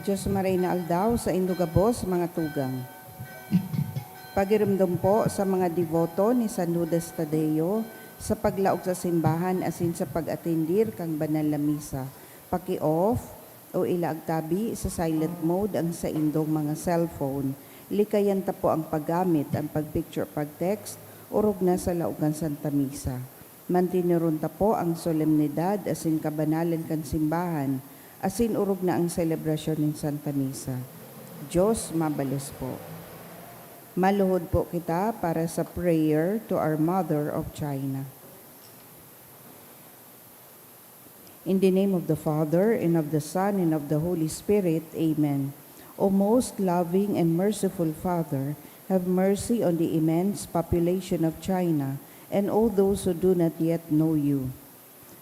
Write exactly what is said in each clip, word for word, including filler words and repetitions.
Diyos maray na aldaw saindo gabos, mga tugang. Pagiromdom po sa mga deboto ni San Judas Tadeo sa paglaog sa simbahan asin sa pag-atendir kan banal na misa. Paki-off o ilaag tabi sa silent mode ang saindong mga cellphone. Likayan ta po ang paggamit, ang pag-picture, pag-text, orog na sa laog kan Santa Misa. Mantinuron ta po ang solemnidad asin kabanalan kan simbahan, asin orog na ang selebrasyon nin Santa Misa. Diyos mabalos po. Maluhod po kita para sa prayer to our Mother of China. In the name of the Father, and of the Son, and of the Holy Spirit. Amen. O most loving and merciful Father, have mercy on the immense population of China and all those who do not yet know you.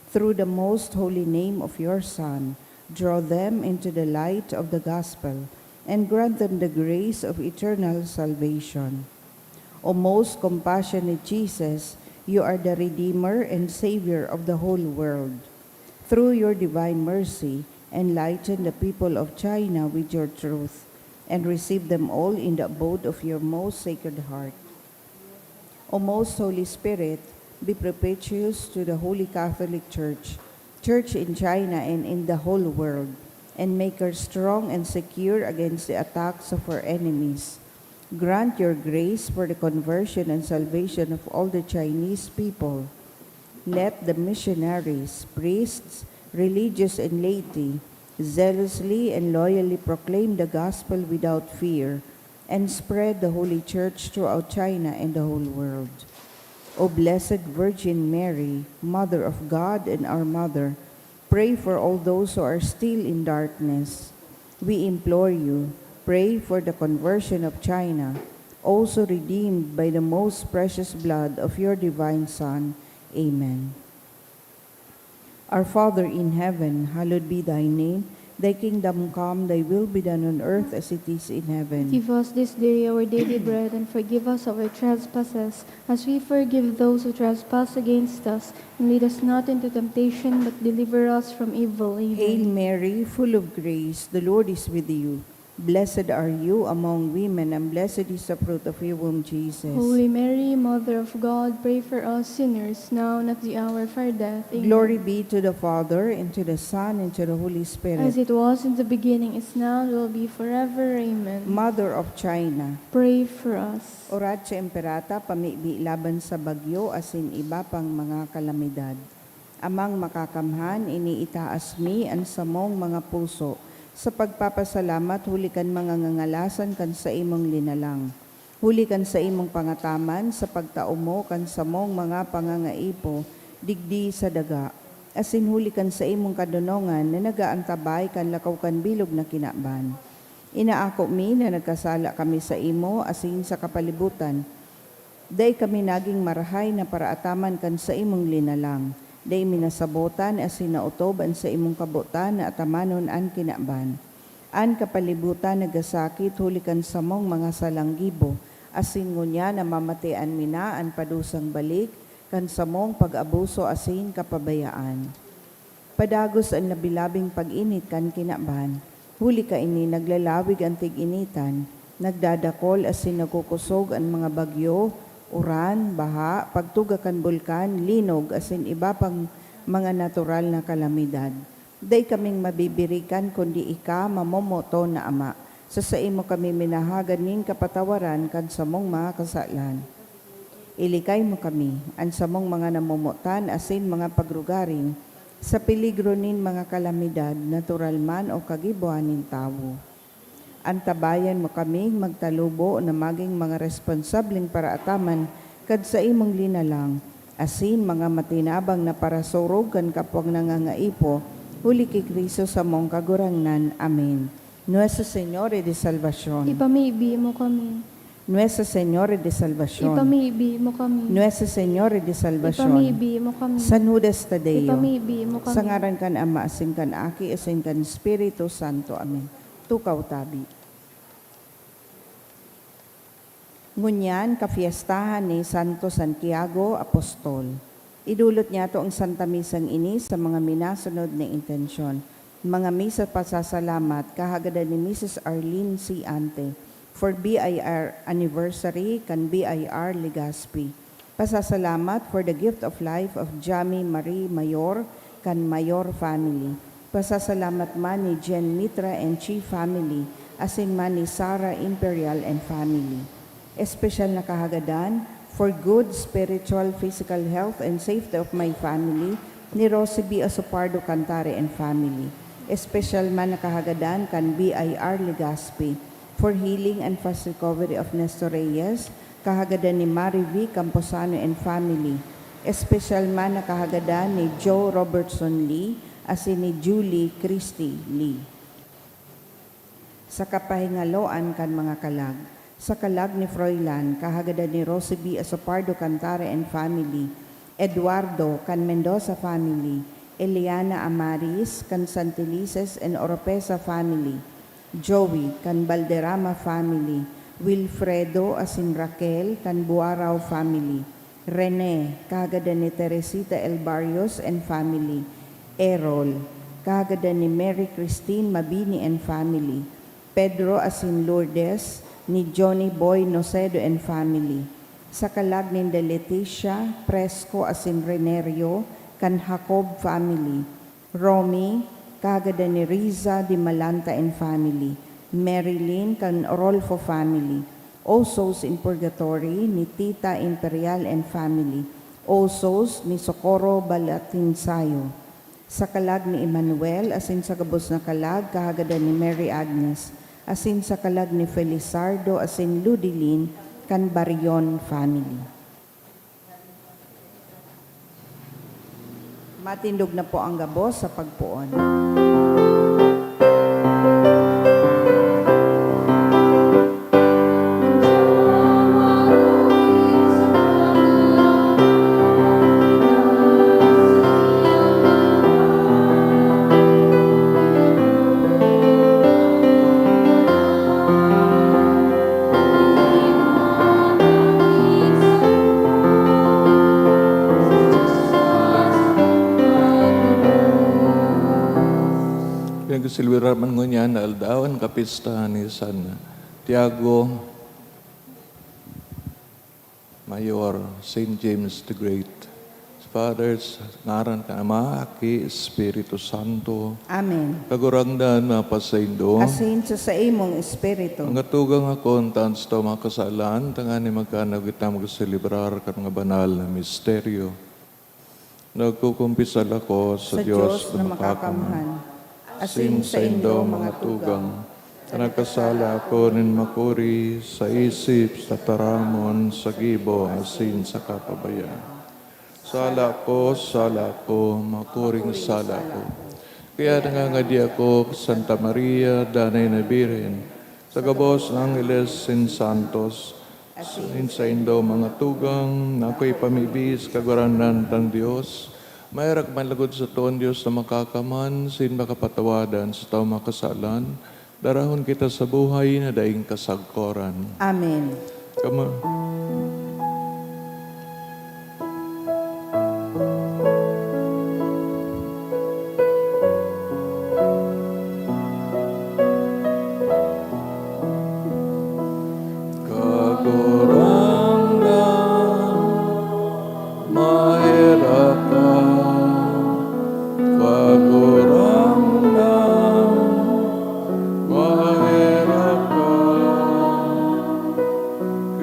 Through the most holy name of your Son, draw them into the light of the gospel and grant them the grace of eternal salvation. O most compassionate Jesus, you are the Redeemer and Savior of the whole world. Through your divine mercy, enlighten the people of China with your truth, and receive them all in the abode of your most sacred heart. O most Holy Spirit, be propitious to the Holy Catholic Church, Church in China and in the whole world, and make her strong and secure against the attacks of her enemies. Grant your grace for the conversion and salvation of all the Chinese people. Let the missionaries, priests, religious, and laity zealously and loyally proclaim the gospel without fear and spread the Holy Church throughout China and the whole world. O Blessed Virgin Mary, Mother of God and our Mother, pray for all those who are still in darkness. We implore you, pray for the conversion of China, also redeemed by the most precious blood of your divine Son. Amen. Our Father in heaven, hallowed be thy name. Thy kingdom come, thy will be done on earth as it is in heaven. Give us this day our daily bread, and forgive us our trespasses, as we forgive those who trespass against us. And lead us not into temptation, but deliver us from evil. Amen. Hail Mary, full of grace, the Lord is with you. Blessed are you among women, and blessed is the fruit of your womb, Jesus. Holy Mary, Mother of God, pray for us sinners, now and at the hour of our death. Amen. Glory be to the Father, and to the Son, and to the Holy Spirit. As it was in the beginning, is now, and will be forever. Amen. Mother of China, pray for us. Oratio Imperata, pamibi laban sa bagyo asin iba pang mga kalamidad. Amang Makakamhan, iniitaas mi an samong mga puso sa pagpapasalamat huli kan mga ngangalasan kan saimong linalang, huli kan saimong pangataman sa pagtao mo kan samong mga pangangaipo digdi sa daga, asin huli kan saimong kadonongan na nag-aantabay kan lakaw kan bilog na kinaban. Inaako mi na nagkasala kami saimo asin sa kapalibutan. Dai kami nagin marahay na paraataman kan saimong linalang. Dai mi nasabotan asin naotob an saimong kabotan na atamanon an kinaban. An kapalibutan nagasakit huli kan samong mga salang gibo, asin ngunyan namamatean mi na an padusang balik kan samong pag-abuso asin kapabayaan. Padagos an labi-labing pag-init kan kinaban. Huli kaini, naglalawig an tig-initan, nagdadakol asin nagkukosog an mga bagyo, uran, baha, pagtuga kan bulkan, linog, asin iba pang mga natural na kalamidad. Dai kaming mabibirikan kundi ika, mamomoton na Ama. Sa saimo kami minahagad nin kapatawaran kan samong mga kasalan. Ilikay mo kami, an samong mga namomotan asin mga pagrugaring, sa peligro nin mga kalamidad, natural man o kagibohan nin tawo. Antabayan mo kaming magtalubo na magin mga responsableng paraataman kan saimong linalang, asin mga matinabang na parasurog kan kapwang nangangaipo, huli ki Cristo samong Kagurangnan. Amen. Nuestra Señora de Salvacion. Ipamibi mo kami. Nuestra Señora de Salvacion. Ipamibi mo kami. Nuestra Señora de Salvacion. Ipamibi mo kami. San Judas Tadeo. Ipamibi mo kami. Sa ngaran kan Ama, asin kan Aki, asin kan Espiritu Santo. Amen. Tukaw tabi. Ngunyan, kafiestahan ni Santo Santiago Apostol. Idulot niyato ang Santa Misang ini sa mga minasunod na intensyon. Mga misa pasasalamat, kahagadan ni Misis Arlene C. Ante, for B I R anniversary kan B I R Legazpi. Pasasalamat for the gift of life of Jamie Marie Mayor kan Mayor family. Pasasalamat man ni Jen Mitra and Chi family, asin man ni Sarah Imperial and family. Espesyal na kahagadan for good spiritual, physical health and safety of my family, ni Rosie B. Asopardo Cantare and family. Espesyal man na kahagadan kan B I R Legazpi for healing and fast recovery of Nestor Reyes, kahagadan ni Mari V. Camposano and family. Espesyal man na kahagadan ni Joe Robertson Lee asin ni Julie Christie Lee. Sa kapahingaloan kan mga kalag, sa kalag ni Froilan, kahagadan ni Rosie B. Asopardo Cantare and family, Eduardo kan Mendoza family, Eliana Amaris kan Santelices and Oropesa family, Joey kan Balderrama family, Wilfredo asin Raquel kan Buarao family, Rene, kahagadan ni Teresita El Barrios and family, Errol, kahagadan ni Mary Christine Mabini and family, Pedro asin Lourdes, ni Johnny Boy Nocedo and family, sa kalag ninda Leticia, Presco asin Renerio kan Jacob family, Romy, kahagadan ni Riza Dimalanta and family, Marilyn kan Rolfo family, Osos in Purgatory ni Tita Imperial and family, Osos ni Socorro Balatinsayo, sa kalag ni Emmanuel asin sa gabos na kalag, kahagadan ni Mary Agnes, asin sa kalag ni Felizardo asin Ludilin kan Barion family. Matindog na po ang gabos sa pagpoon. Pinagselebrar man ngunyan na aldaw an kapistahan ni San Tiago Mayor, Saint James the Great. Father, sa ngaran kan Ama, Aki, Espiritu Santo. Amen. Kagurangnan mapasaindo. Asin sa saimong espiritu. Mga tugang, ako, an taon sa mga kasalan, tanganing magkanao kita magselebrar kan mga banal na misteryo. Nagkukumpisal ako sa Sa Dios Dios na na makakamhan, makakamhan, asin asin saindo, saindo, mga mga tugang, tugang, na nagkasala ako nin makuri sa isip, sa taramon, sa gibo, asin sa kapabayaan. Sala ko, sala ko, makuring sala ko. Kaya nangangadi ako, Santa Maria, Danay na Birhen, sa gabos na angheles sin santos, asin saindo mga tugang, na ako'y pamibis Kagurangnan tang Dios, maherak man lagod sa toon Dios na makakaman, sin makapatawadan sa taong makasalan, darahon kita sa buhay na daing kasagkoran. Amen. Kama- Kagurangnan, maherak ka. Kagurangnan, maherak ka.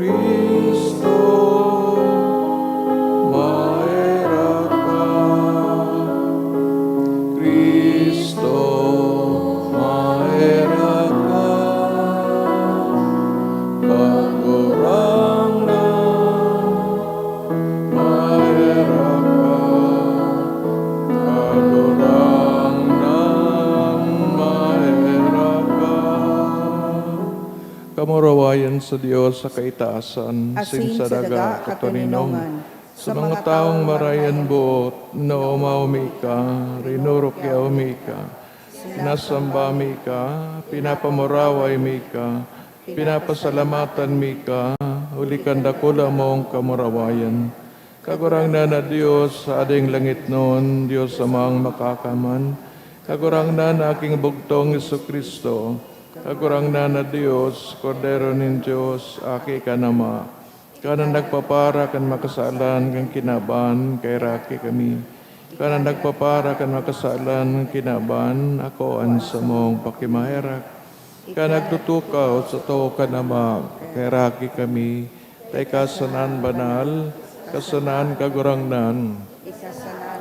Cristo, maherak ka. Cristo, maherak ka. Kagurangnan, maherak ka. Kagurangnan, maherak ka. Kamurawayan sa Dios sa kaitaasan, asin sa daga katoninongan, sa mga tawong marayan boot, naomaw mi ka, rinurukyaw mi ka, sinasamba mi ka, pinapamuraway mi ka, pinapasalamatan mi ka, huli kan dakula mong kamurawayan. Kagurangnan na Dios, Hading langitnon, Dios Amang makakaman, Kagurangnan na aking bugtong Jesu-Cristo, Kagurangnan na Dios, Kordero nin Dios, Aki kan Ama, ka na nagpapara kan makasalan kan kinaban, kaheraki kami. Ka na nagpapara kan makasalan kan kinaban, ako an samong pakimaherak. Ka nagtutukaw sa too kan Ama, kaheraki kami. Ta ika sana an banal, ika sana an kagurangnan.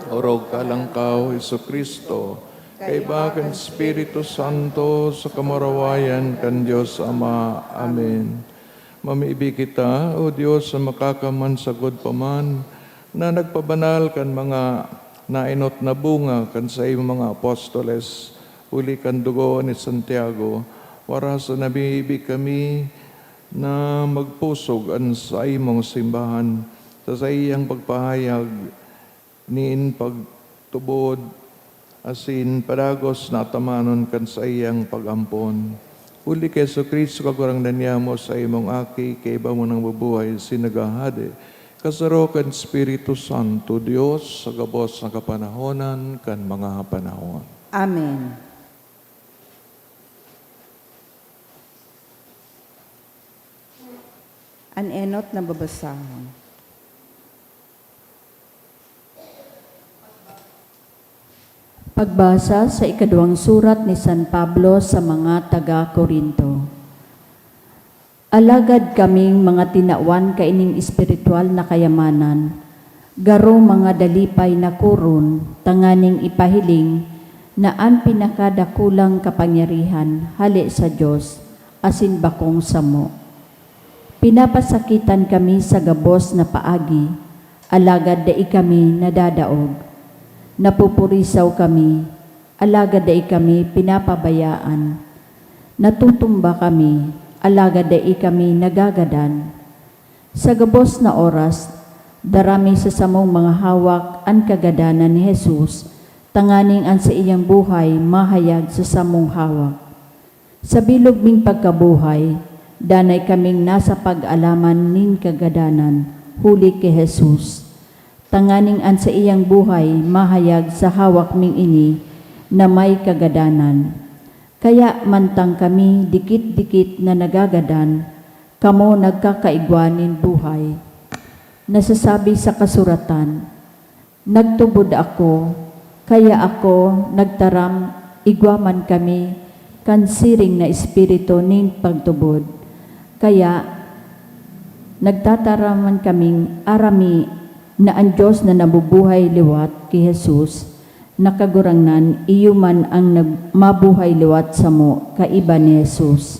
Orog ka lang kaw, Jesu-Cristo, kaiba kan Espiritu Santo, sa kamurawayan kan Dios Ama. Amen. Mamibi kita, O Dios, sa makakamansagod pa man, na nagpabanal kan mga naenot na bunga kan saimong mga apostoles, huli kan dugo ni Santiago, wara sa namibi kami na magpusog an saimong simbahan sa saiyang pagpahayag nin pagtubod, asin padagos na atamanon kan saiyang pag-ampon. Huli ki Jesu-Cristo, Kagurangnan niamo, saimong Aki, kaiba mo nang bubuhay asin naghahade, kasaro kan Espiritu Santo, Dios, sa gabos na kapanahonan kan mga panahon. Amen. An enot na babasahon. Pagbasa sa ikaduwang surat ni San Pablo sa mga taga Corinto. Alagad kaming mga tinawan kaining espiritual na kayamanan, garo mga dalipay na koron tanganing ipahiling na an pinakadakulang kapangyarihan hale sa Dios asin bakong samo. Pinapasakitan kami sa gabos na paagi, alagad dai kami nadadaog. Napupurisaw kami, alagad dai kami pinapabayaan. Natutumba kami, alagad dai kami nagagadan. Sa gabos na oras, dara mi sa samong mga hawak an kagadanan ni Jesus, tanganing an saiyang buhay mahayag sa samong hawak. Sa bilog ming pagkabuhay, danay kaming nasa pag-alaman nin kagadanan huli ki Jesus, tanganing an saiyang buhay mahayag sa hawak ming ini na may kagadanan. Kaya mantang kami dikit-dikit na nagagadan, kamo nagkakaigwa nin buhay. Nasasabi sa kasuratan, "Nagtubod ako, kaya ako nagtaram, igwa man kami kan siring na espiritu nin pagtubod." Kaya nagtataraman kaming aram mi na an Dios na nabubuhay liwat ki Jesus na Kagurangnan, iyo man an nag-, mabuhay liwat samo kaiba ni Jesus,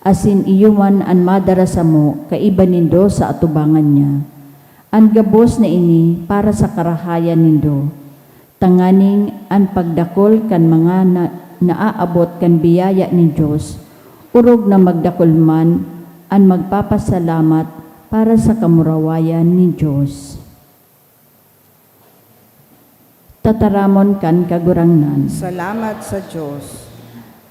asin iyo man an madara samo kaiba nindo sa atubangan niya. An gabos na ini para sa karahayan nindo, tanganing an pagdakul kan mga na-, naaabot kan biyaya nin Dios, orog na magdakul man an magpapasalamat para sa kamurawayan nin Dios. Tataramon kan Kagurangnan. Salamat sa Dios.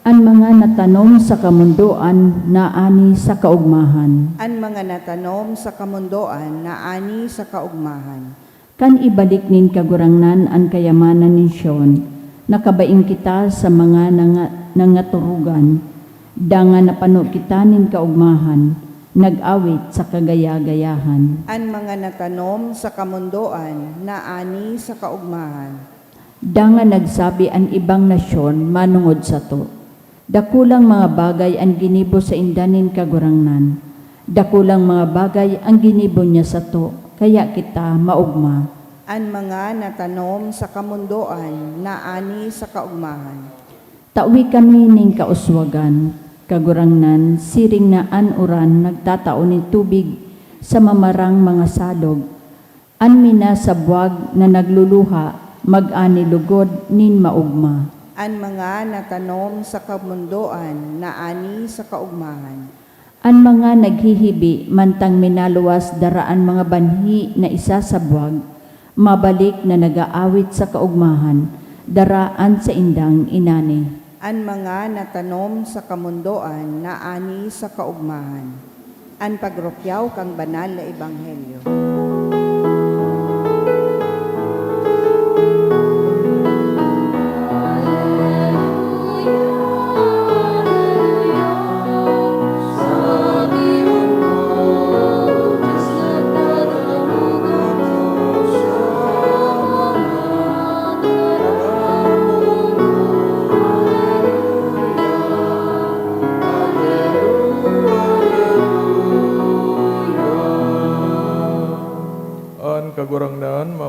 An mga natanom sa kamondoan naani sa kaogmahan. An mga natanom sa kamondoan naani sa kaogmahan. Kan ibalik nin Kagurangnan an kayamanan nin Sion, nakabaing kita sa mga nanga-, nangaturugan, dangan napano kita nin kaogmahan, nag-awit sa kagaya-gayahan. An mga natanom sa kamondoan naani sa kaogmahan. Dangan nagsabi an ibang nasyon manongod sato, "Dakulang mga bagay an ginibo sainda nin Kagurangnan. Dakulang mga bagay an ginibo niya sato, kaya kita maogma." An mga natanom sa kamondoan naani sa kaogmahan. Tawi kami nin kauswagan, Kagurangnan, siring na an uran nagtatao nin tubig sa mamarang mga salog. An minasabwag na nagluluha mag-ani logod nin maogma. An mga natanom sa kamondoan naani sa kaogmahan. An mga naghihibi mantang minaluwas dara an mga banhi na isasabwag, mabalik na nag-aawit sa kaogmahan, dara an saindang inani. An mga natanom sa kamondoan naani sa kaogmahan. An pagrukyaw kan banal na ebanghelyo.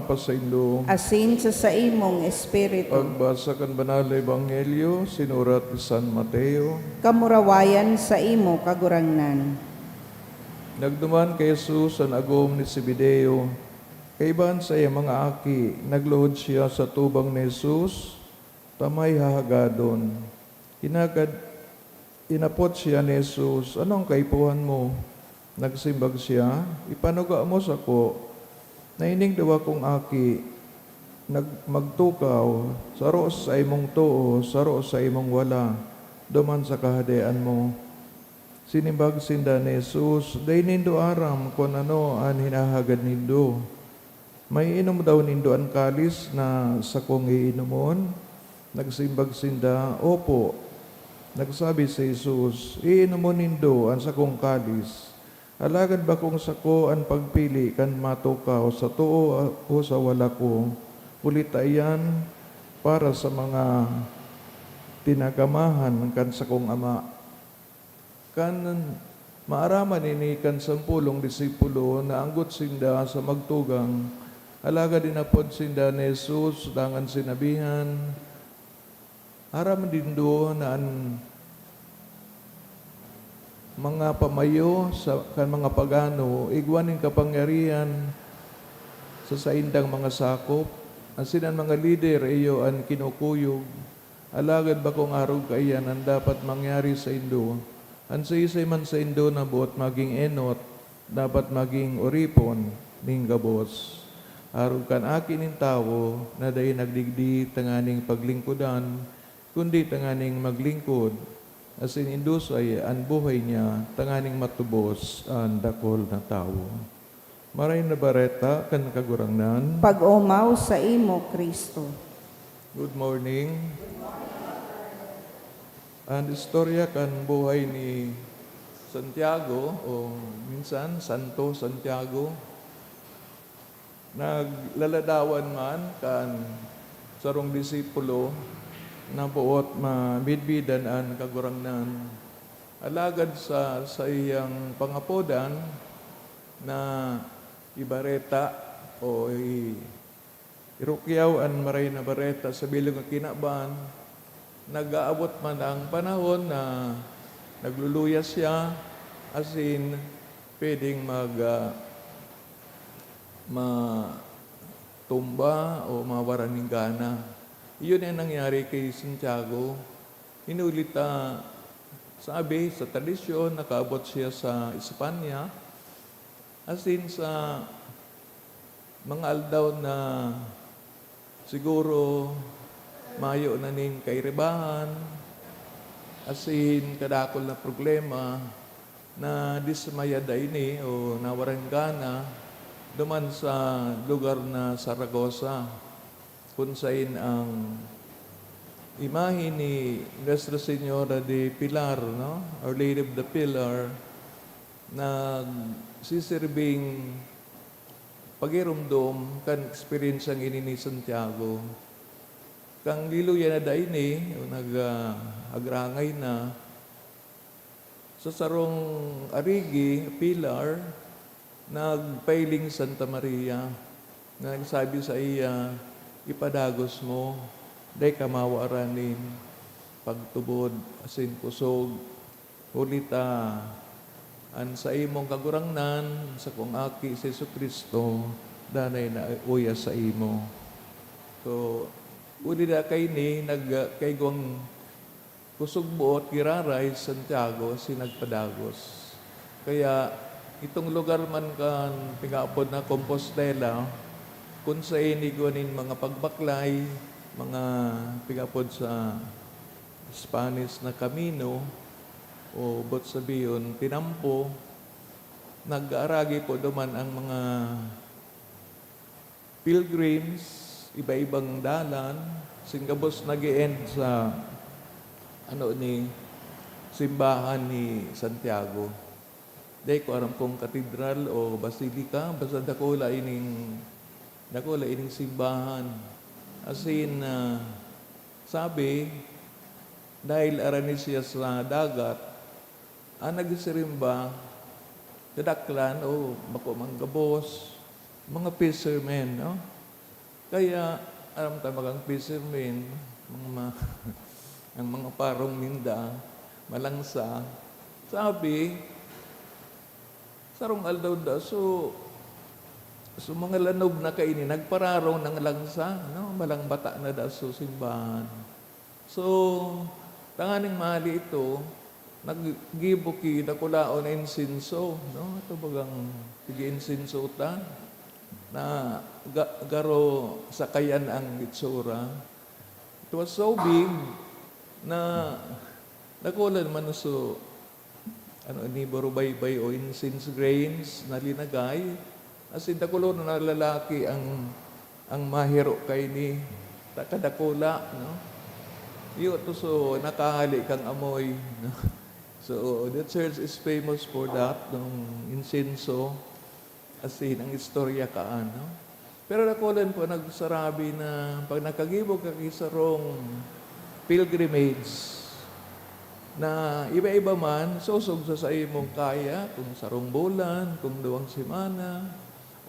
pa saindo. Asin sa saimong espiritu. Pagbasa kan Banal na Ebanghelyo sinurat ni San Mateo. Kamurawayan saimo, Kagurangnan. Nagduman ki Jesus an agom ni Zebedeo, kaiba an saiyang mga aki. Nagluhod siya sa tubang ni Jesus ta may hahagadon. Hinagad, inapot siya ni Jesus, "Ano an kaipuhan mo?" Nagsimbag siya, "Ipanuga mo sako na ining duwa kong aki nag-, magtukaw, saro sa saimong too, saro sa saimong wala, duman sa Kahadean mo." Sinimbag sinda ni Jesus, "Dai nindo aram kun ano an hinahagad nindo. Maiinom daw nindo an kalis na sakong iinomon?" Nagsimbag sinda, "Opo." Nagsabi si Jesus, "Iinomon nindo an sakong kalis. Alagad bakong sako an pagpili kan matukaw sa too o sa wala ko, huli ta iyan para sa mga tinagamahan kan sakong Ama." Kan maaraman ini kan sampolong disipulo, naanggot sinda sa magtugang. Alagad inapod sinda ni Jesus dangan sinabihan, "Aram nindo na an mga pamayo sa, kan mga pagano igwa nin kapangyarihan sa saindang mga sakop, asin an mga lider iyo an kinukuyog. Alagad bakong arog kaiyan an dapat mangyari saindo. An siisay man saindo na boot magin enot, dapat magin oripon nin gabos, arog kan Aki nin Tawo na dai nagdigdi tanganing paglingkodan, kundi tanganing maglingkod, asin indusay an buhay niya tanganing matubos an dakul na tawo." Maray na Bareta kan Kagurangnan. Pag-omaw saimo, Cristo. Good morning. An istorya kan buhay ni Santiago, o minsan Santo Santiago, naglaladawan man kan sarong disipulo na boot mamidbidan an Kagurangnan. Alagad sa saiyang pangapodan na ibareta o i-, irukyaw an Maray na Bareta sa bilog na kinaban, nag-aabot man ang panahon na nagluluya siya, asin pwedeng mag, ah, matumba o mawaran nin gana. Iyon ang nangyari ki Santiago. Hinuli ta, sabi sa tradisyon, nakaabot siya sa Espanya, asin sa mga aldaw na siguro mayo na nin kairibahan, asin kadakul na problema, nadismayada ini o nawaran gana duman sa lugar na Zaragoza, kun saen ang imahe ni Nuestra Señora de Pilar, no? Our Lady of the Pillar, nagsisirbing pagiromdom kan eksperyensyang ini ni Santiago. Kan liluya na da ini, o nag, ah, agrangay na, sa sarong arigi, pilar, nagpahiling Santa Maria, na nagsabi saiya, "Ipadagos mo, dai ka mawaran nin pagtubod asin kusog, huli ta an saimong Kagurangnan, sakong Aki, si Jesu-Cristo, danay na uya saimo." So, huli na kaini, nag-, kaigwang kusog boot giraray si Santiago asin nagpadagos. Kaya, itong lugar man kan pingaapod na Compostela, kun saen igwa nin mga pagbaklay, mga pingaapod sa Spanish na Camino, o boot sabihon, tinampo, nag-aaragi po duman ang mga pilgrims, iba-ibang dalan, asin gabos nag-e-end sa, ano, ni, simbahan ni Santiago. Dai ko aram kung katedral o basilika, basta dakula ining, dakula ining simbahan. Asin, ah, sabi, dahil arani siya sa dagat, ang nagsisimba, dadaklan o bako man gabos, mga fishermen, no? Kaya, aram ta, mga fishermen, mga ma-, ang mga parong ninda, malangsa. Sabi, sarong aldaw da, so, so mga lanog na kaini, nagpararong ng langsa, no? Malangbata na da, so simbahan. So, tanganing maali ito, naggibo ki dakulaon na insenso, no? Ito bagang sige insenso ta na ga-, garo sakayan ang itsura. It was so big na dakulan man so, ano, ini, barubaybay o incense grains na linagay. As in, dakulo na lalaki ang, ang mahiro kaini, ta-, kadakula, no? Iyo to, so, nakahali kang amoy, no? So, the church is famous for that, nung insenso, as in, ang istorya kaan, no? Pero dakulan po nagsarabi na pag nakagibo ka ki sarong pilgrimage na iba-iba man, sosog sa saimong kaya, kung sarong bulan, kung duwang semana,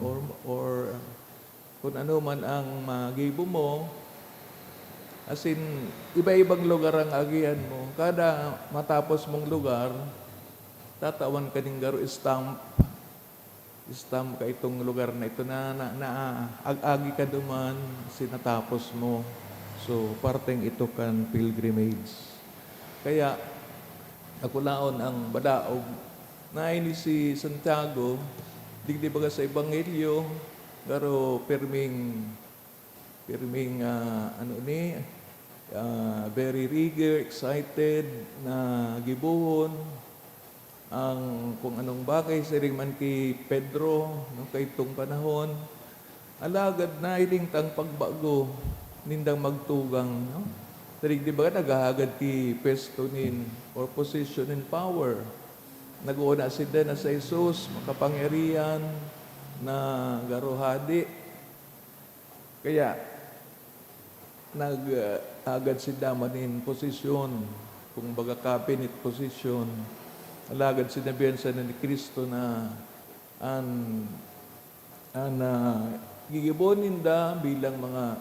or, or kung ano man ang magibo mo, as in, iba-ibang lugar ang agihan mo. Kada matapos mong lugar, tatawan ka ning garo stamp. Stamp ka itong lugar na ito na, na, na ag-agi ka duman, sinatapos mo. So, parteng ito kan pilgrimage. Kaya, dakulaon ang balaog. Naini si Santiago, digdi baga sa Ebanghelyo, pero pirming, pirming, ah, ano ni, ah, very eager, excited na gibohon ang kung anong bagay, siring man ki Pedro, no, kaitong panahon. Alagad nahiling tang pagbago nindang magtugang, no? Siring, di ba, naghahagad ki pwesto nin or position in power. Nag-uuna sinda na si Jesus, makapangyarihan, na garo hadi. Kaya, nag, ah, agad sinda man nin posisyon, kumbaga cabinet position. Alagad sinabihan sinda ni Cristo na an, an, ah, gigibohon ninda bilang mga,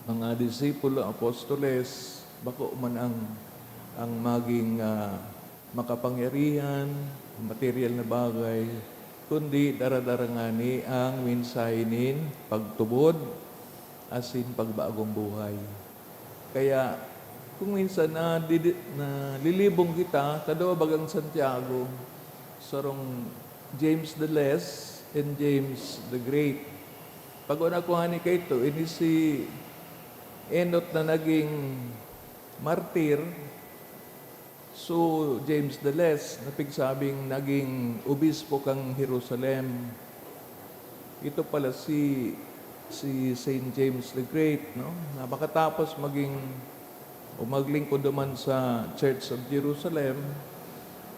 mga disipulo, apostoles, bako man ang, ang maging, ah, makapangyarihan, material na bagay, kundi daradara ngani ang mensahe nin pagtubod asin pagbagong buhay. Kaya, kung minsan nadidi-, nalilibong kita, tadaw bagang Santiago, sarong James the Less and James the Great. Pag-una ko ngani kaito, ini si Enot na naging martir, so, James the Less, na pigsabing naging obispo kan Jerusalem. Ito pala si, si Saint James the Great, no? Na makatapos maging o maglingkod duman sa Church of Jerusalem,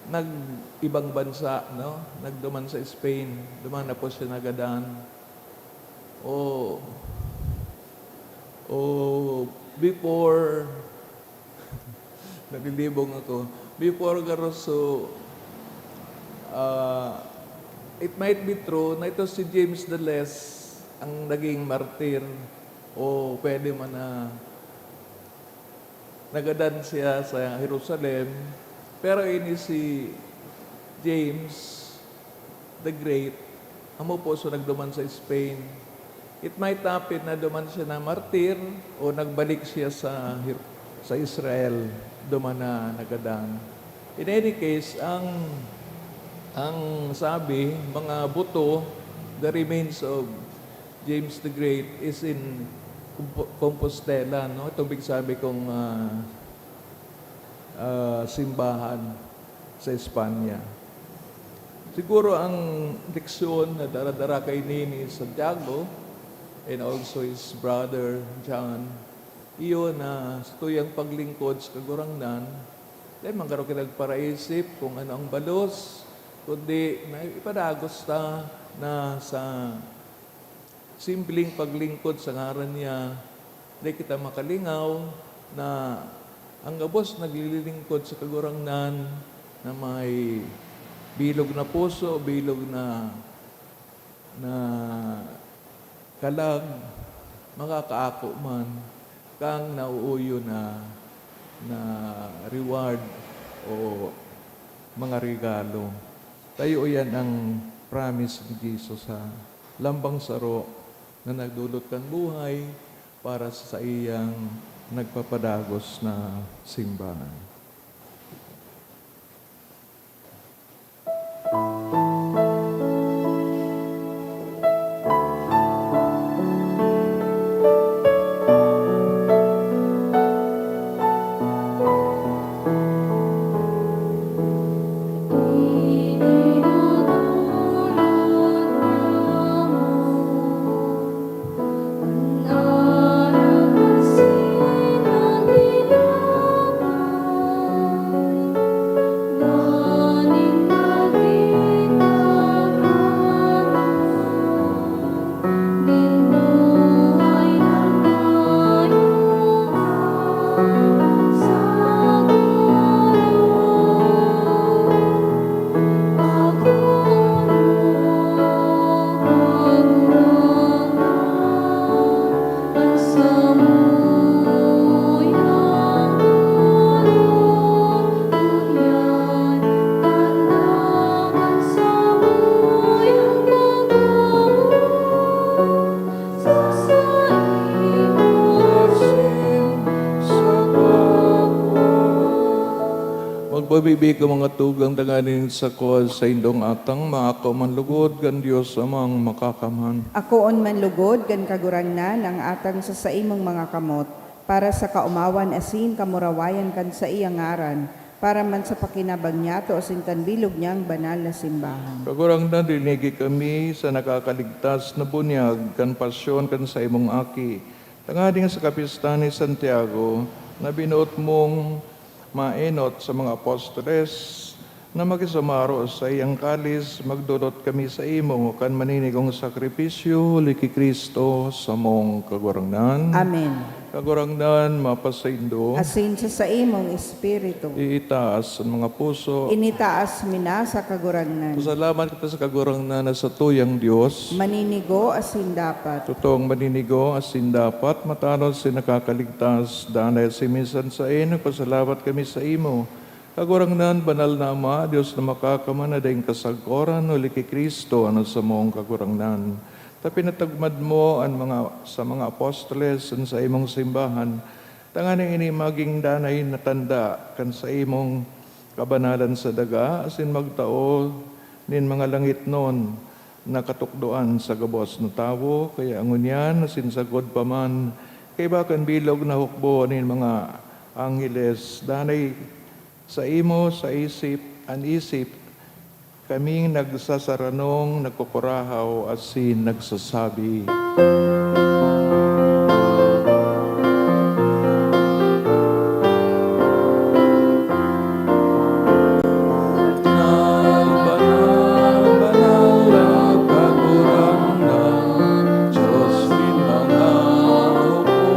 nag-ibang bansa, no? Nagduman sa Spain, duman na po siya nagadan. O, o before, nalilibong ako. Before garo so, ah, it might be true na ito si James the Less ang naging martir o pwede man na nagadan siya sa Jerusalem, pero ini si James the Great, amo po so nagduman sa Spain. It might happen na duman siya na martir o nagbalik siya sa Jer-, sa Israel, duman na nagadan. In any case, ang, ang sabi, mga buto, the remains of James the Great is in Compo-, Compostela, no? Itong big sabi kong, ah, ah, simbahan sa Espanya. Siguro ang leksyon na dara-dara kaini ni Santiago and also his brother John, iyo na sa tuyang paglingkod sa Kagurangnan, dai man garo kita nagparaisip kung ano ang balos, kundi na ipadagos ta na sa simpleng paglingkod sa ngaran niya, dai kita makalingaw na ang gabos naglilingkod sa Kagurangnan na may bilog na puso, bilog na, na kalag, makakaako man kan nauuyo na, na reward o mga regalo. Tayo yan ang promise ni Jesus, ha? Lambang saro na nagdulot kan buhay para sa saiyang nagpapadagos na simbahan. Magpabibi ka, mga tugang, tanganing sa kuwan saindong atang maako man lugod kan Dios Amang Makakamhan. Akoon man lugod kan Kagurangnan ang atang sa saimong mga kamot, para sa kaomawan asin kamurawayan kan saiyang ngaran, para man sa pakinabang niyato asin kan bilog niyang banal na simbahan. Kagurangnan, dinigi kami sa nakakaligtas na bunyag kan pasyon kan saimong Aki, tanganing sa kapistahan ni Santiago, na binoot mong maenot sa mga apostoles, na makisumaro sa saiyang kalis, magdolot kami saimo kan maninigong sakripisyo, huli ki Cristo, samong Kagurangnan. Amen. Kagurangnan, mapasaindo. Asin sa saimong espiritu. Iitaas an mga puso. Initaas mi na sa Kagurangnan. Pasalamat kita sa Kagurangnan na satuyang Dios. Maninigo asin dapat. Totoong maninigo asin dapat, matanos asin nakakaligtas. Danay asin minsan saen, nagpasalamat kami saimo. Kagurangnan, banal na Ama, Dios na makakamhan na daing kasagkoran, huli ki Cristo, an samong Kagurangnan. Ta pinatagmad mo an mga, sa mga apostoles an saimong simbahan, tanganing ini magin danay na tanda kan saimong kabanalan sa daga, asin magtao nin mga langitnon na katukdoan sa gabos na tawo. Kaya ngunyan, asin sagkod pa man, kaiba kan bilog na hukbo nin mga angheles, danay saimo sa isip, an isip, kaming nagsasaranong, nagkukurahaw, asin nagsasabi, Banal, banal, banal na Kagurangnan, Dios nin mga hukbo.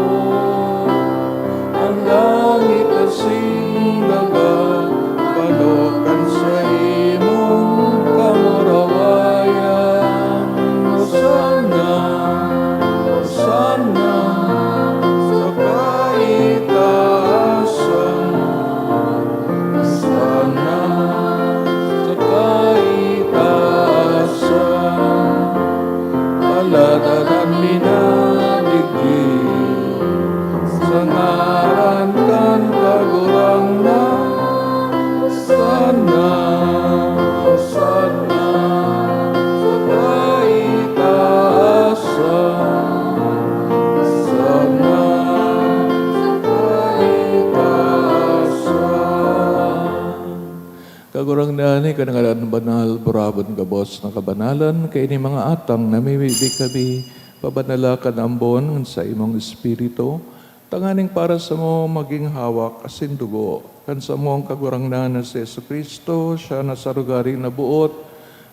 An langit asin daga, pano kan saimong kamurawayan. Hosanna, Hosanna sa kaitaasan. Hosanna sa kaitaasan. Aladalan mi na digdi sa ngaran kan Kagurangnan. Hosanna, Hosanna sa kaitaasan. Hosanna sa kaitaasan. Kagurangnan, ika na ngaran banal, burabon gabos na kabanalan, kaini mga atang namimibi kami, pabanala kan ambon ngan saimong Espiritu, tanganing para samo magin hawak asin dugo kan samong Kagurangnan na si Jesu-Cristo. Siya na sa rugari na boot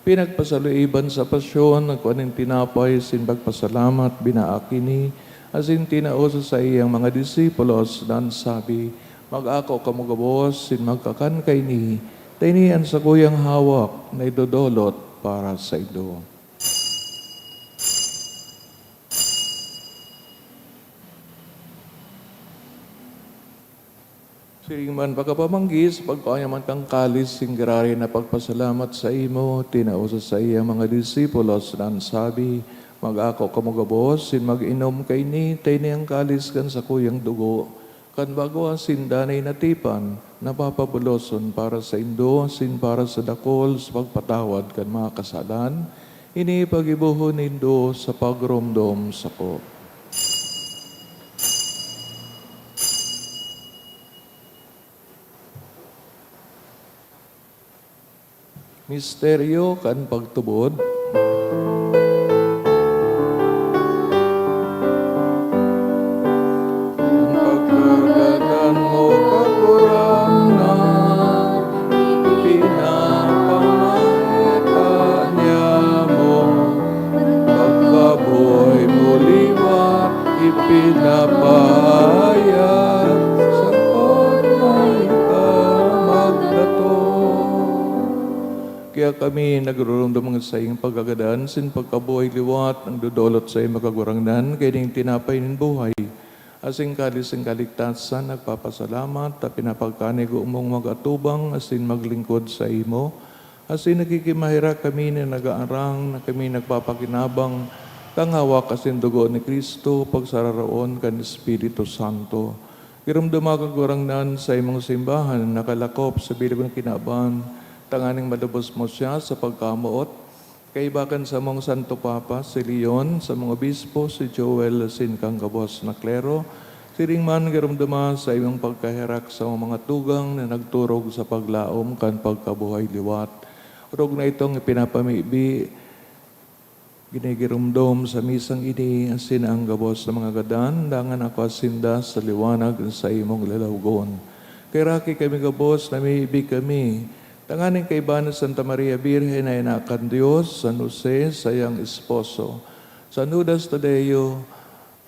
pinagpasaloiban sa pasyon, nagkua nin tinapay, asin pagpasalamat, binaak ini, asin tinao sa saiyang mga disipulos, dansabi, "Mag-ako kamo gabos, asin magkakan kaini, ta ini an sakuyang hawak na idodolot para saindo." Siring man pagkapamanggi, sa pagkua niya man kan kalis, singgiraray na pagpasalamat saimo, tinao sa saiyang mga disipulos na an sabi, "Mag-ako kamo gabos, sin mag-inom kaini, ta ini an kalis kan sakuyang dugo, kan bago asin danay na tipan, na papabuloson para saindo asin para sa dakul sa pagpatawad kan mga kasalan. Ini paggibohon nindo sa pagromdom sako." Misteryo kan pagtubod. An pagkagadan mo, Kagurangnan, ipinapamaheta niamo, an pagkabuhay mo liwat, ipinapahayag sa pagkamatay ka magdatong. Kaya kami nagruromdom ng saiyang pagkagadan, sin pagkabuhay liwat, nagdodolot sa iyo, Kagurangnan, kaining tinapay nin buhay, asin kalis nin kaligtasan, nagpapasalamat, ta pinapagkanigo mong mag-atubang asin maglingkod saimo, asin nakikimaherak kami na nagaarang na kami nagpapakinabang, tang hawak asin dugo ni Cristo, pagsararoon kan Espiritu Santo. Giromdoma, Kagurangnan, sa imong simbahan na nakalakop sa bilog na kinaban, tanganing malubos mo siya sa pagkamoot, kaiba kan samong Santo Papa, si Leon, samong obispo, si Joel, asin kan gabos na klero. Siring man, giromdoma sa imong pagkaherak sa mga tugang na nagturog sa paglaom kan pagkabuhay liwat. Orog na itong ipinapamibi, ginigiromdom sa misang ini, asin ang gabos na mga gadan, dangan ako sinda sa liwanag sa imong lalawgon. Kaheraki kami gabos, namibi kami, tanganing kaiba ni Santa Maria Birhen na ina kan Dios, San Jose, saiyang esposo, San Judas Tadeo,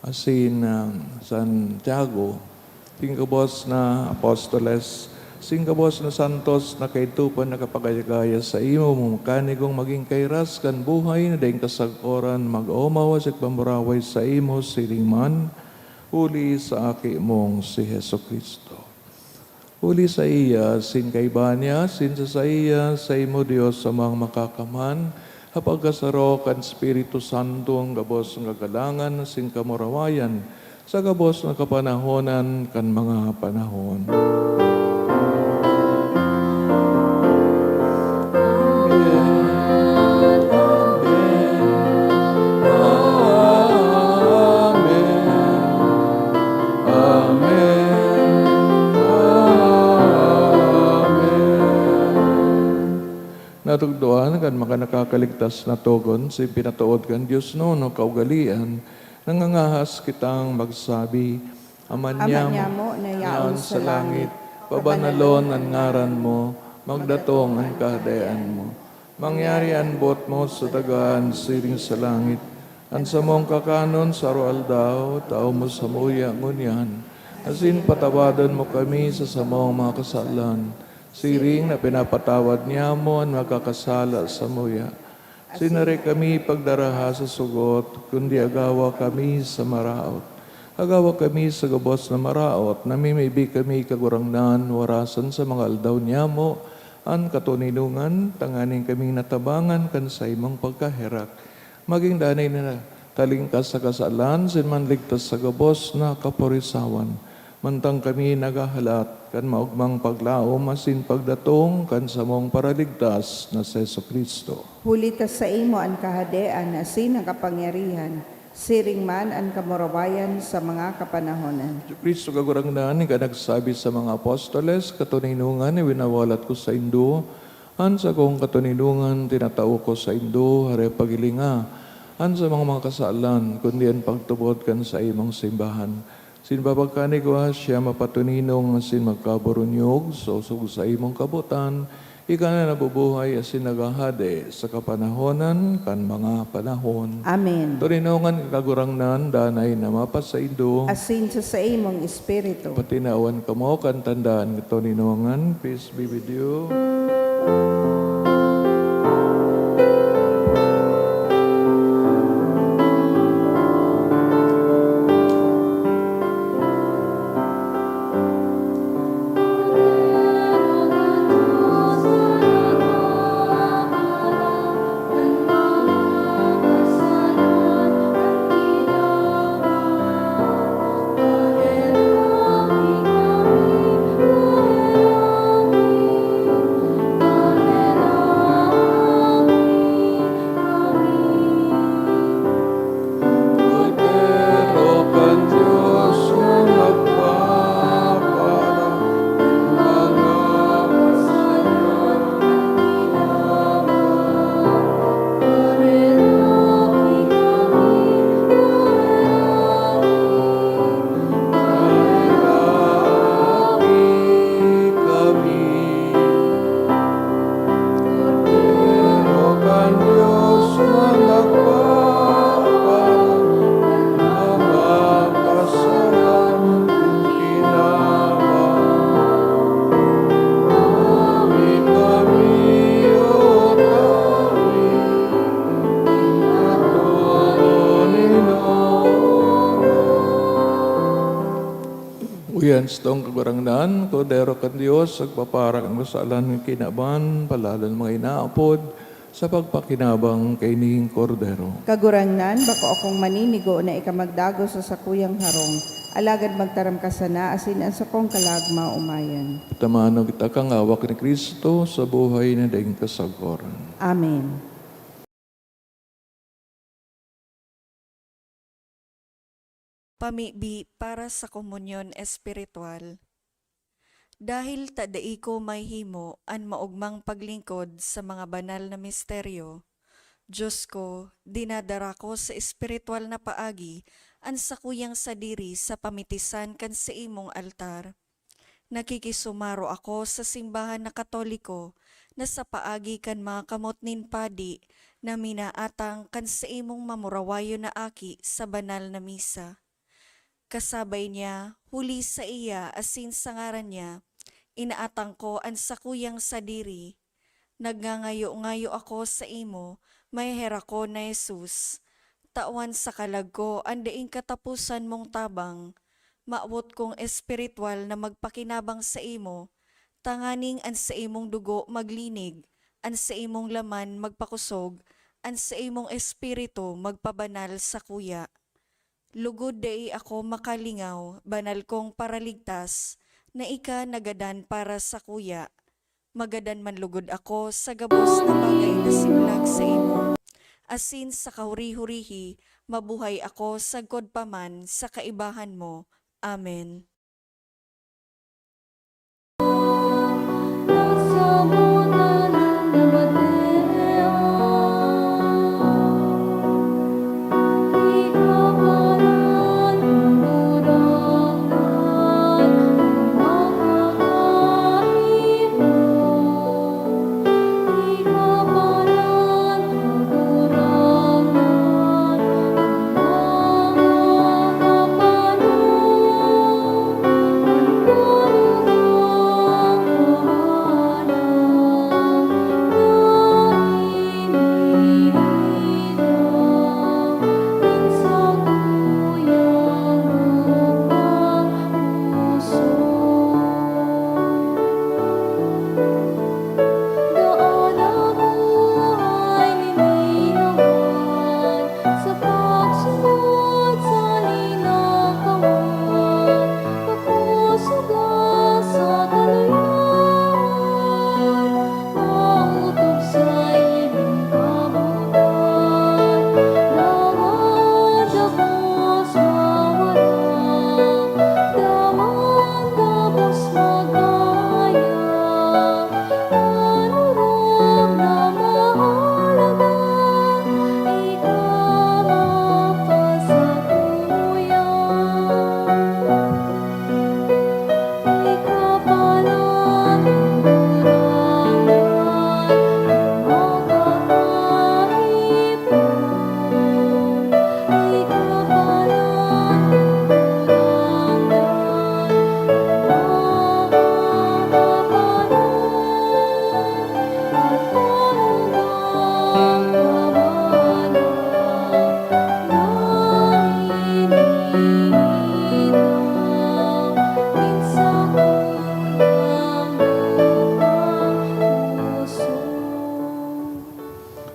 asin, ah, Santiago, sin gabos na apostoles, sin gabos na santos na kaidto pa nakapagaya-gaya saimo, magkanigong magin kairas kan buhay na daing kasagkoran, mag-omaw asin magpamuraway saimo siring man, huli sa Aki mong si Jesu-Cristo. Huli saiya, asin kaiba niya, asin sa saiya, saimo, Dios Amang Makakamhan, ha pagkasaro kan Espiritu Santo, an gabos na kagalangan asin kamurawayan, sa gabos na kapanahonan kan mga panahon. Amen. Amen. Amen. Amen. Natugdoan kan mga nakakaligtas na togon, sin pinatood kan Dios Nono kaugalean, nangangahas kitang magsabi, Ama Ama niamo, niamo na yaon na yaon sa sa langit, langit, pabanalon an ngaran mo, magdatong an kahadean mo. Mangyari an boot mo sa daga siring sa langit. An samong kakanon sa aroaldaw, tao mo samuya ngunyan. Asin patawadon mo kami sa samong mga kasalan, siring na pinapatawad niamo an magkakasala samuya. Asin dai kami pagdaraha sa sugot, kundi agawa kami sa maraot. Agawa kami sa gabos na maraot, namimibi kami, Kagurangnan, warasan sa mga aldaw niamo, an katoninongan, tanganing kaming natabangan kan saimong pagkaherak, magin danay na talingkas sa kasalan, asin manligtas sa gabos na kaporisawan. Mantang kami naghahalat kan maogmang paglaom asin pagdatong kan samong Paraligtas na si Jesu-Cristo. Huli ta saimo an kahadean asin an kapangyarihan, siring man an kamurawayan sa mga kapanahonan. Jesu-Cristo, Kagurangnan, ika nagsabi sa mga apostoles, "Katoninongan, iwinawalat ko saindo, an sakong katoninongan tinatao ko saindo, dai paghilinga an samong mga kasalan, kundi an pagtubod kan saimong simbahan." Sin papagkanigwa siya mapatoninong asin magkaburunyog, sosog sa imong kabotan, ika na nabubuhay asin naghahade sa kapanahonan kan mga panahon. Amen. Toninongan ka, Kagurangnan, danay na mapasaindo. Asin sa saimong espiritu. Patinawan kamo kan tandaan kan toninongan. Peace be with you. Uyan satong Kagurangnan, Kordero kan Dios, nagpapara kan kasalan kan kinaban, palalon mga inaapod sa pagpakinabang kaining Kordero. Kagurangnan, bako akong maninigo na ika magdagos sa sakuyang harong, alagad magtaram ka sana asin an sakong kalag maomayan. Tamanon kita kan awak ni Cristo sa buhay na daing kasagkoran. Amen. Pamibi para sa komunyon espiritual. Dahil ta dai ko mahihimo an maogmang paglingkod sa mga banal na misteryo, Dios ko, dinadara ko sa espiritual na paagi an sakuyang sadiri sa pamitisan kan saimong altar. Nakikisumaro ako sa simbahan na Katoliko na sa paagi kan mga kamot nin padi na minaatang kan saimong mamurawayon na aki sa banal na misa. Kasabay niya, huli saiya asin sa ngaran niya, inaatang ko an sakuyang sadiri. Nagngangayo-ngayo ako saimo, maheherakon na Jesus. Tawan sa kalag ko an daing kataposan mong tabang. Mawot kong espiritual na magpakinabang saimo, tanganing an saimong dugo maglinig, an saimong laman magpakosog, an saimong espiritu magpabanal sakuya. Lugod dai ako makalingaw, banal kong Paraligtas, na ika nagadan para sakuya. Magadan man lugod ako sa gabos na bagay na simlag saimo, asin sa kahuri-hurihi, mabuhay ako sagkod pa man sa kaibahan mo. Amen.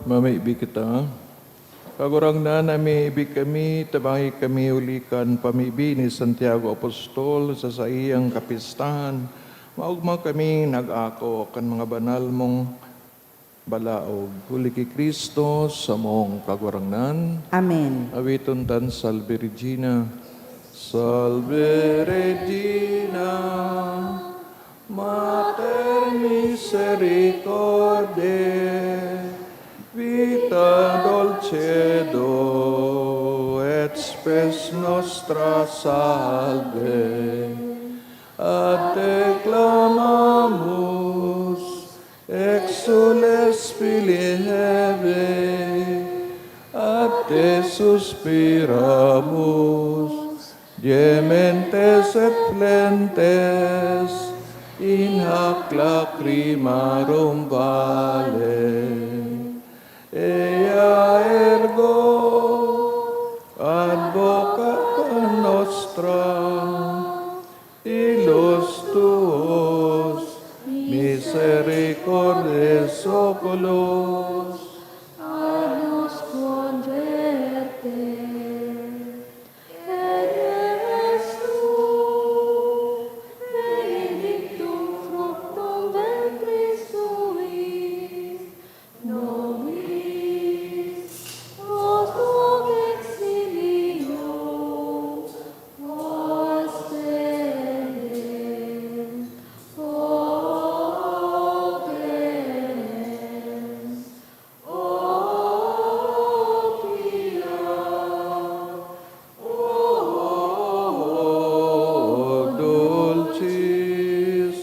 Mamibi kita. Kagurangnan, namibi kami, tabangi kami huli kan pamibi ni Santiago Apostol sa saiyang kapistahan. Maogma kaming nag-ako kan mga banal mong balaog, huli ki Cristo, samong Kagurangnan. Amen. Awiton tan Salve Regina. Salve Regina, Mater misericordiae, vita dulcedo et spes nostra salve. Ad te clamamus, exsules filii Hevae, ad te suspiramus, gementes et flentes in hac lacrimarum vale. Ea ergo advocata nostra, Oculos. Anos converte. Ene mesu, benedictum fructum ventris tui, nobis, post hoc exilio, ostende, o clemens, o pia, o dulcis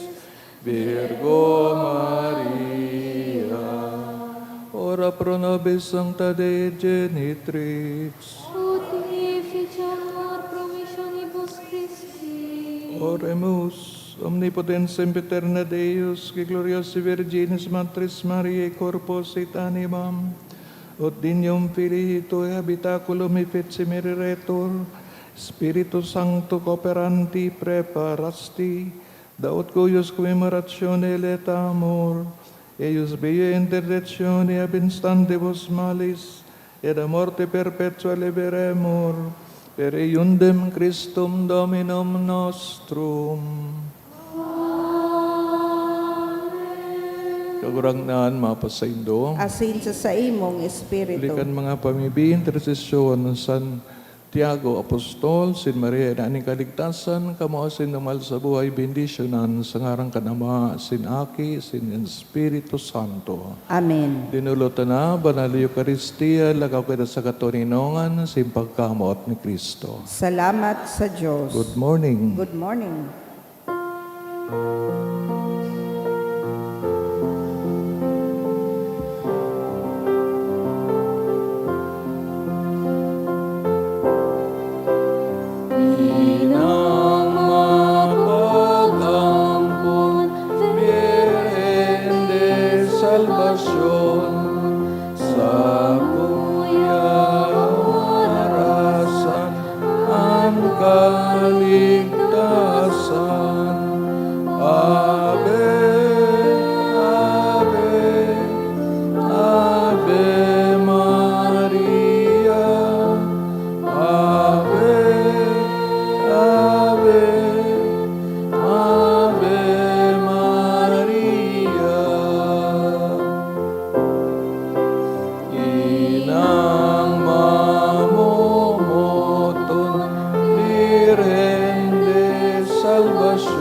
Virgo Maria. Ora pro nobis Sancta Dei Genitrix. Ut dignifici amor promissionibus Christi. Oremus. Omnipotens sempiterna Deus, qui gloriosae Virginis Matris Mariae corpus et animam, ut dignum Filii Tuae habitaculum effici mereretur, Spiritu Sancto, cooperanti, preparasti, daot cuius commemoratione laetamur, eius viae interdictione ab instantibus malis, et a morte perpetua liberemur, per eundem Christum Dominum nostrum. Kagurangnan, mapasaindo. Asin sa saimong espiritu. Huli kan mga pamibi, intersesyon ni Santiago Apostol, sin Maria Ina nin Kaligtasan, kamo asin dumal sa buhay, bendisyonan sa ngaran kan Ama, sin Aki, sin Espiritu Santo. Amen. Dinolotan na, Banal na Eukaristia, lakaw kita sa katoninongan sin pagkamoot ni Cristo. Salamat sa Diyos. Good morning. Good morning. Inang mapag-ampon, Birhen de Salvacion, sakuya arasan an kaligtasan. Ave, Ave, Ave Maria. Ave, Ave, Ave Maria. Inang mamomoton, Birhen de Salvacion,